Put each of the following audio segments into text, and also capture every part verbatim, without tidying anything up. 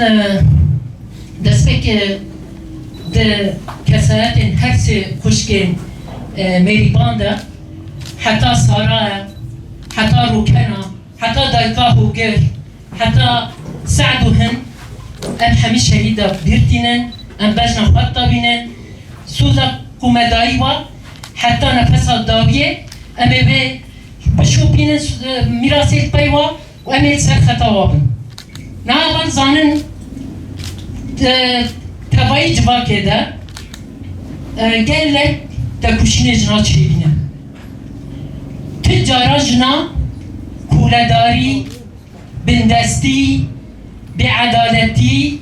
E, destpêkê di kesayetên her sê xwişkên, e, Mêrîban de heta Sara ye, heta Rûkena, heta dayika Hogir, heta Se'd û Hind, em hemî şehîda bîr tînin, em bejna xwe tavînin. Sûza ku me dayî wa heta nefesa dawiyê, em ê vê bişopînin, e, mîrasê li pey wa û em ê li ser xeta wa bin. Niha van zanin, e, tevayî civakê de, e, gelek tekoşînê jina çêbîne. Tu cara jina koledarî, bindestî, bêedaletî,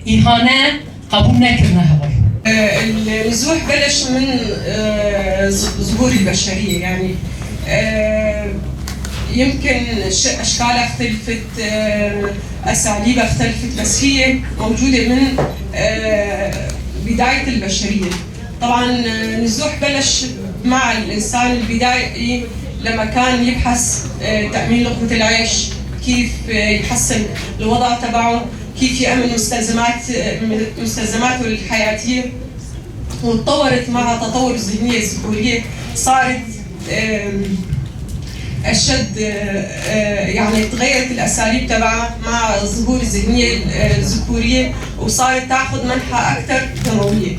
îhane qebûl nekirine heval. النزوح بلش من، آه، ز-، ظهور البشرية، يعني، آه، يمكن ش-، أشكال اختلفت، آه، أساليب اختلفت، بس هي موجودة من، آه، بداية البشرية. طبعًا، آه، النزوح بلش مع الإنسان البدائي لما كان يبحث، آه، تأمين لقمة العيش، كيف، آه، يحسن الوضع تبعه، كيف يأمن مستلزمات، آه، مستلزماته الحياتية. وتطورت مع تطور الذهنية الذكورية، صارت، آم، أشد، آه، يعني تغيرت الأساليب تبعها مع ظهور الذهنية، آه، الذكورية، وصارت تاخد منحى أكتر تنموية.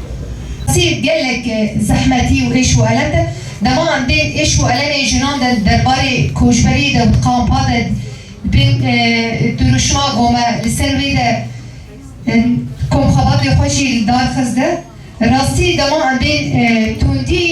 Sî gelek, e, zehmetî û êş û elem de, dema em bên êş û elemê jinan de derbarê koçberiyê de û kampa de bên, e, duruşma gome li ser wê de, e, komxebatê xwe jî li dar xist de. Rastî dema em bên, e, tundî,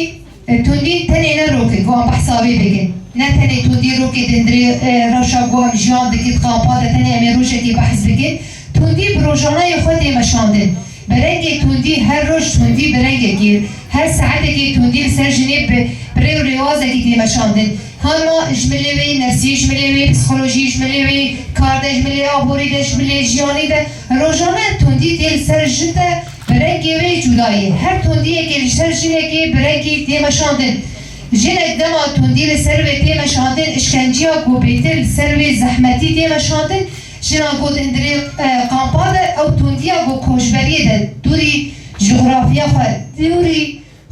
e, tundî tenê ne rokê ku em behsa wê bikin. Ne tenê tundî rokê di hundirê, e, rewşa ku em jiyan dikin, di kampa de tenê em ê rojekê behs bikin. Tundî bi rojanayê xwe tê meşandin. Bi rengê tundî, her roj tundî bi rengekê, her saetekê tundî li ser jinê bi, bi rê û rêwazekê tê meşandin. Hema ji milê wê nefsî, ji milê wê psîkolojî, ji milê wê kar de, ji milê aborî de, ji milê jiyanî de, rojane tundî tê li ser jin de bi rengê wê cuda ye. Her tundiyekê li ser jinekê bi rengî tê meşandin. Jinek dema tundî li ser wê tê meşandin, îşkenceya ku bêtir li ser wê zehmetî tê meşandin, jina ku di hundirê, e, kampa de, ew tundiya ku koçberiyê de dûrî jografya xwe, dûrî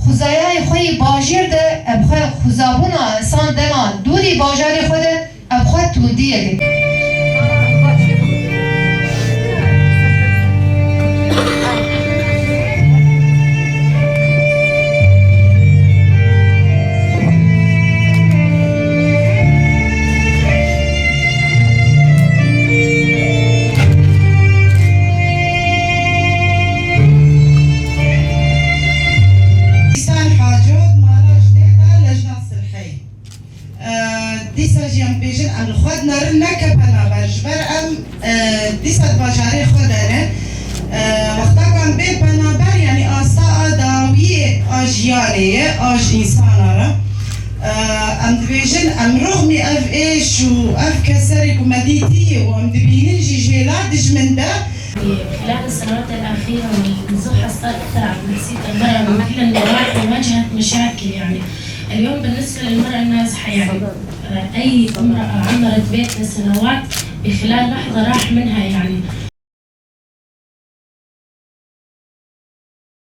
xwezayayê xwe yê bajêr de, em xwe xwezabûna insan dema dûrî bajarê xwe de, em xwe tundiyê dikin. Îhsan Haco, mala jinê de Lejna Silhey. E, dîsa jî em bêjin, em li xwe dinerin, neke penaber. Ji ber em, e, dîsa di bajarê xwe de ne. E, wexta ku em bên penaber, yanî asta a dawiyê a jiyanê ye, a ji însana re. E, em dibêjin, em rixmî ev êş û ev keserê ku me dîtî û em dibînin jî jêla dijmin de. خلال السنوات الأخيرة والنزوح صار أكثر على نفسية المرأة من كل النواحي، واجهت مشاكل، يعني. اليوم بالنسبة للمرأة النازحة، يعني، آه، أي امرأة عمرت بيتها سنوات بخلال لحظة راح منها، يعني.